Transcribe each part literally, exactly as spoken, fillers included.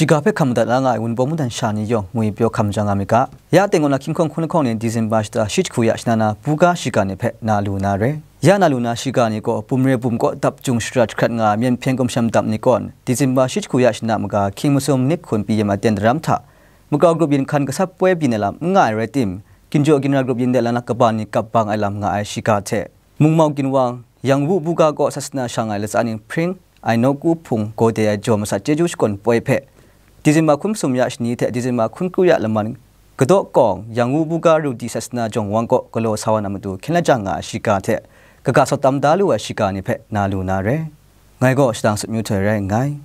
Shiga hpe hkam madat la nga ai Wunpawng mungdan sha ni yawng ngwi pyaw hkam ja nga myit ga. Ya teng gaw na hkying hkawng hkun lahkawng ni December shata shi jahku ya shana na buga shiga ni hpe na lu na re. Ya na lu na shiga ni gaw Bum re Bum kaw dap jung shara jahkrat nga ai Myen Hpyen Gumshem Dap ni kawn December shi jahku ya shana maga hkying masum nip hkun P M aten daram hta makau grup yin hkan gasap poi byin ai lam n nga ai rai tim, ginjaw ginra grup yin de lanak kaba ni kap bang ai lam nga ai shiga hte, Mungmau Ginwang, Yang Wu buga kaw sasana shang ai latsa ning hpring ai nawku hpung gaw de ai jaw masat chyeju shakawn poi hpe, December hkun masum ya shani hte December hkun kru ya laman kadaw kawng Yang Wu buga Ruti sasana jawng wang kaw galaw sa wa na matu hkyen lajang nga ai shiga hte, kaga sawt tam da lu ai shiga ni hpe na lu na re. Ngai gaw Shadang Sutmyu Htoi rai nngai.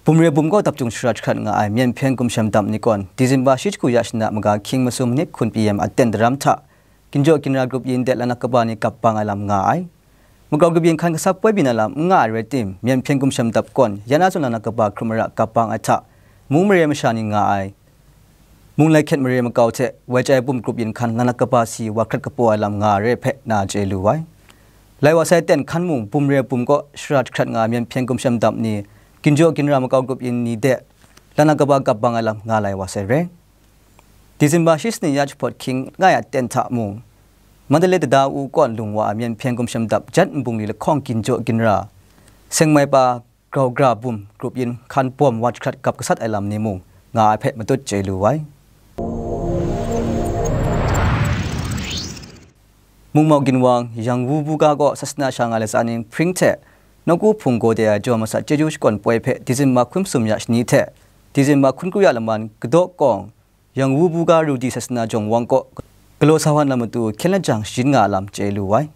Bum re Bum kaw dap jung shara jahkrat nga ai Myen Hpyen Gumshem Dap ni kawn December shi jahku ya shana maga hkying masum nip hkun P M aten daram hta, ginjaw ginra grup yin de lanak kaba ni kap bang ai lam nga ai. Makau grup yin hkan gasap poi byin ai lam n nga ai rai tim, Myen Hpyen Gumshem Dap kawn ya na zawn lanak kaba hkrum ara kap bang ai hta, mung mare masha ni nga ai, mung lai hkyet mare makau hte wai chyai bum grup yin hkan lanak kaba si wa hkrat kapaw ai lam nga ai rai hpe na chye lu ai. Lai wa sai ten hkan mung Bum re Bum kaw shara jahkrat nga ai Myen Hpyen Gumshem Dap ni, ginjaw ginra makau grup yin ni de lanak kaba kap bang ai lam nga lai wa sai re. December shi sani ya jahpawt hkying nga ya ten hta mung, Mandalay tada u kawn lung wa ai Myen Hpyen Gumshem Dap jan nbungli lahkawng ginjaw ginra, seng mai pa grau gra bum grup yin hkan bawm wa jahkrat kap gasat ai lam ni mung nga ai hpe matut chye lu ai. Mungmau Ginwang, Yang Wu buga kaw sasana shang ai latsa ning hpring hte nawku hpung gaw de ai jaw masat chyeju shakawn poi hpe December hkun masum ya shani hte December hkun kru ya laman kadaw kawng Yang Wu buga Ruti sasana jawng wang kaw galaw sa wa na matu hkyen lajang shayin nga ai lam chye lu ai.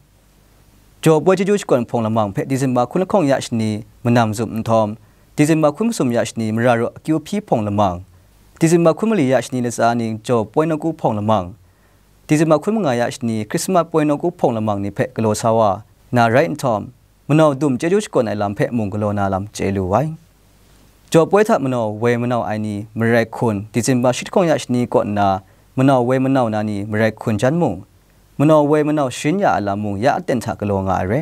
Jaw poi chyeju shakawn hpawng lamang hpe December hkun lahkawng ya shani manam zup nhtawm, December hkun masum ya shani mara ru akyu hpyi hpawng lamang, December hkun mali ya shani latsa ning jaw poi nawku hpawng lamang, December hkun manga ya shani Christmas poi nawku hpawng lamang ni hpe galaw sa wa na rai nhtawm, manau dum chyeju shakawn ai lam hpe mung galaw na lam chye lu ai. Jaw poi hta manau woi manau ai ni marai hkun December shi lahkawng ya shani kaw nna, manau woi manau na ni marai hkun jan mung, manau woi manau sharin ya ai lam mung ya aten hta galaw nga ai re.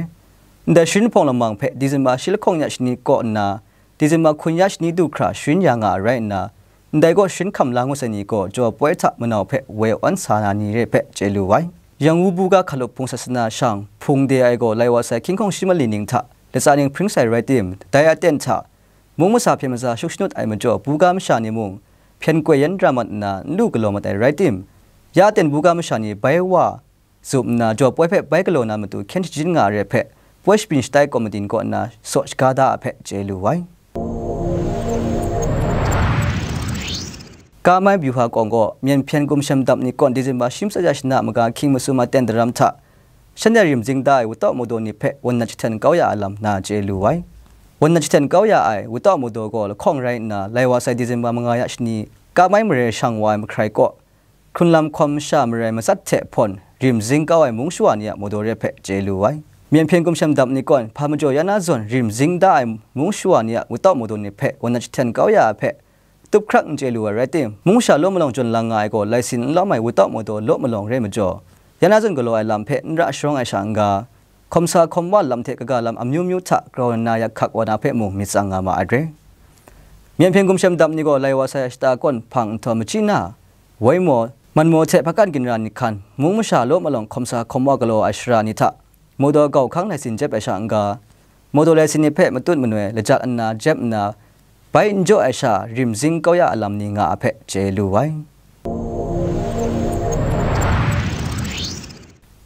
Ndai sharin hpawng lamang hpe December shi lahkawng ya shani kaw nna, December hkun ya shani du hkra sharin ya nga ai rai nna, ndai kaw sharin hkam la ngut sai ni gaw jaw poi hta manau hpe woi awn sa na ni re hpe chye lu ai. Yang Wu buga hkalup hpung sasana shang hpung de ai gaw lai wa sai hkying hkawng shi mali ning hta latsa ning hpring sai rai tim, dai aten hta mung masa hpyen masa shuk shanut ai majaw buga masha ni mung hpyen koi yan ra mat nna n lu galaw mat ai rai tim, ya aten buga masha ni bai wa zup nna jaw poi hpe bai galaw na matu hkyen shajin nga ai re hpe, poi shabyin shatai kawm matin kaw nna saw shaga da ai hpe chye lu ai. Kamai Byuha kawng gaw Myen Hpyen Gumshem Dap ni kawn December shi matsat ya shana maga hkying masum aten daram hta, shanhte rim zing da ai wutau maudaw ni hpe wan nat jahten kau ya ai lam na chye lu ai. Wan nat jahten kau ya ai wutau maudaw gaw lahkawng rai nna, lai wa sai December manga ya shani, Kamai mare shang wa ai mahkrai kaw, hkrunlam hkawm masha marai matsat hte hpawn rim zing kau ai mung shawa ni a maudaw re hpe chye lu ai. Myen Hpyen Gumshem Dap ni kawn hpa majaw ya na zawn rim zing da ai mung shawa ni a wutau maudaw ni hpe wan nat jahten kau ya ai hpe tup hkrak n chye lu ai rai tim, mung masha law malawng jawn lang nga ai gaw, lai sin n lawm ai wutau maudaw law malawng re majaw, ya na zawn galaw ai lam hpe n ra sharawng ai sha n-ga, hkawm sa hkawm wa lam hte kaga lam amyu myu hta grau nna yak hkak wa na hpe mung myit tsang nga ma ai re. Myen Hpyen Gumshem Dap ni gaw lai wa sai a shata kawn hpang nhtawm machyi na, woi maw, man maw hte hpakan ginra ni hkan, mung masha law malawng hkawm sa hkawm wa galaw ai shara ni hta, maudaw gau hkang lai sin jep ai sha n-ga, maudaw lai sin ni hpe matut manoi lajat nna jep nna, bai n jaw ai sha rim zing kau ya ai lam ni nga ai hpe chye lu ai.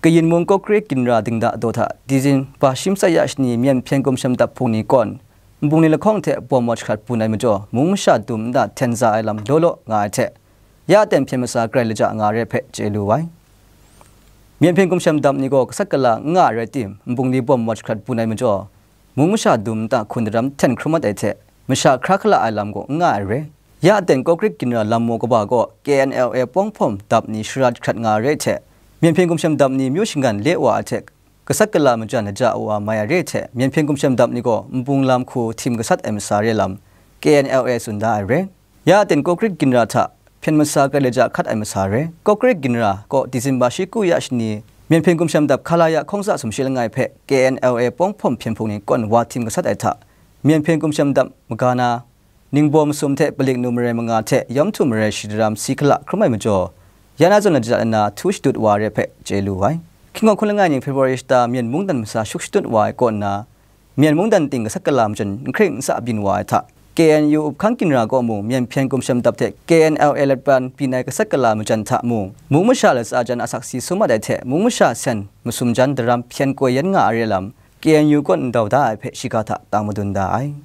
Kayin mung Kawkrik ginra dingda daw hta December shi matsat ya shani Myen Hpyen Gumshem Dap hpung ni kawn, nbungli lahkawng hte bawm wa jahkrat bun ai majaw, mung masha dum nta hten za ai lam law law nga ai hte, ya aten hpyen masa grai laja nga re hpe chye lu ai. Myen Hpyen Gumshem Dap ni gaw gasat gala n nga ai rai tim, nbungli bawm wa jahkrat bun ai majaw, mung masha dum nta hkun daram hten hkrum mat ai hte, masha hkra hkala ai lam gaw n nga ai re. Ya aten Kawkrik ginra lam maw kaba gaw K N L A pawng hpawm dap ni shara jahkrat nga ai re hte, Myen Hpyen Gumshem Dap ni myu shinggan le wa ai hte, gasat gala majan laja wa mai ai re hte, Myen Hpyen Gumshem Dap ni gaw nbung lam hku htim gasat ai masa re lam K N L A tsun da ai re. Ya aten Kawkrik ginra hta hpyen masa grai laja hkat ai masa re. Kawkrik ginra kaw December shi ku ya shani, Myen Hpyen Gumshem Dap Khalaya hkawng sa sumshi langai hpe K N L A pawng hpawm hpyen hpung ni kawn wa htim gasat ai hta, Myen hpyen gumshem dap maga na, ningbaw masum hte palik nu marai manga hte yawm htum marai shi daram si hkala hkrum ai majaw, ya na zawn lajat ai na htu shadut wa re hpe chye lu ai. Hkying hkawng hkun langai ning February shata Myen mungdan masa shuk shadut wa ai kaw nna, Myen mungdan ting gasat gala majan n hkring n sa byin wa ai hta, K N U up hkang ginra kaw mung Myen hpyen gumshem dap hte K N L A latpan byin ai gasat gala majan hta mung, mung masha latsa jan asak si sum mat ai hte mung masha sen masum jan daram hpyen koi yan nga ai re lam, K N U kaw ndau da ai hpe shiga hta tang madun da ai.